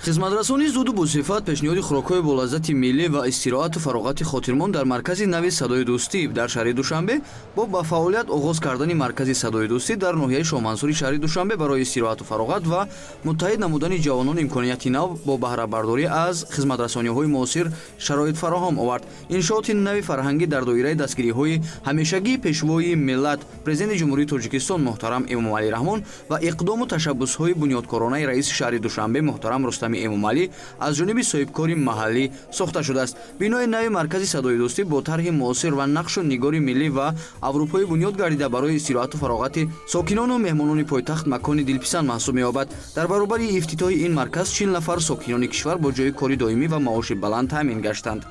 Хизматрасонии зуду босифат, пешниҳоди хӯрокҳои болаззати миллӣ ва истироҳату фароғати хотирмон дар маркази нави «Садои дӯстӣ» дар шаҳри Душанбе. Бо ба фаъолият оғоз кардани маркази «Садои дӯстӣ» дар ноҳияи Шоҳмансури шаҳри Душанбе барои истироҳату фароғат ва муттаҳид намудани ҷавонон имконияти нав бо баҳрабардорӣ аз хизматрасониҳои муосир шароит фароҳам овард. Иншооти нави фарҳангӣ дар доираи дастгириҳои ҳамешагии Пешвои миллат, Президенти Ҷумҳурии Тоҷикистон муҳтарам Эмомалӣ Раҳмон ва иқдому ташаббусҳои бунёдкоронаи раиси шаҳри Душанбе муҳтарам Рустами Эмомалӣ аз ҷониби соҳибкори маҳаллӣ сохта шудааст. Бинои нави маркази «Садои дӯстӣ» бо тарҳи муосир ва нақшу нигори миллӣ ва аврупоӣ бунёд гардида, барои истироҳату фароғати сокинону меҳмонони пойтахт макони дилписанд маҳсуб меёбад. Дар баробари ифтитоҳи ин марказ 40 нафар сокинони кишвар бо ҷойи кори доимӣ ва маоши баланд таъмин гаштанд.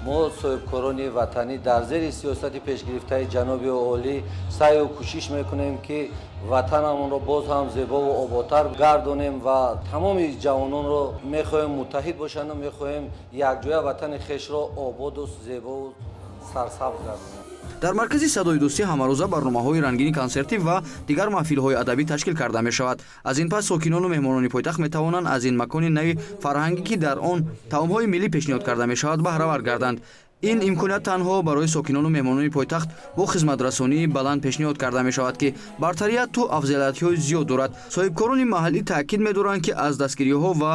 Мо, соҳибкорони ватанӣ, дар зери сиёсати пешгирифтаи ҷаноби олӣ саъю кӯшиш мекунем, ки ватанамонро боз ҳам зебову оботар гардонем ва тамоми ҷавононро мехоҳем муттаҳид бошанду мехоҳем якҷоя ватани хешро ободу зебову сарсабз гардонем. Дар маркази «Садои дӯстӣ» ҳамарӯза барномаҳои рангини консертӣ ва дигар маҳфилҳои адабӣ ташкил карда мешавад. Аз ин пас сокинону меҳмонони пойтахт метавонанд аз ин макони нави фарҳангӣ, ки дар он таомҳои миллӣ пешниҳод карда мешавад, баҳравар гарданд. Ин имконият танҳо барои сокинону меҳмонони пойтахт бо хизматрасонии баланд пешниҳод карда мешавад, ки бартарияту афзалиятҳои зиёд дорад. Соҳибкорони маҳаллӣ таъкид медоранд, ки аз дастгириҳо ва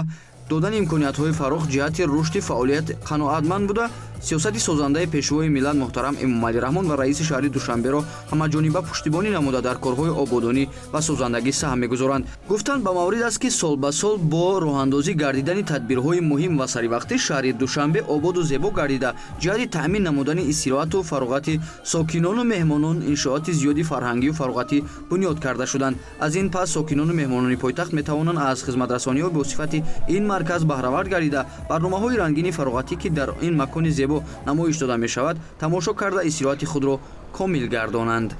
додани имкониятҳои фарох ҷиҳати рушди фаъолият қаноатманд буда, сиёсати созандаи Пешвои миллат муҳтарам Эмомалӣ Раҳмон ва раиси шаҳри Душанберо ҳамаҷониба пуштибонӣ намуда, дар корҳои ободонӣ ва созандагӣ саҳм мегузоранд. Гуфтанд, ба маврид аст, ки сол ба сол бо роҳандозӣ гардидани тадбирҳои муҳим ва саривақтӣ шаҳри Душанбе ободу зебо гардида, ҷиҳати таъмин намудани истироҳату фароғати сокинону меҳмонон иншооти зиёди фарҳангию фароғатӣ бунёд карда шуданд. Аз ин пас сокинону меҳмонони пойтахт метавонанд аз хизматрасониҳои босифати ин марказ баҳравар гардида, барномаҳои рангини фароғатӣ, ки дар ин макони зебо намоиш дода мешавад, тамошо карда, истироҳати худро комил гардонанд.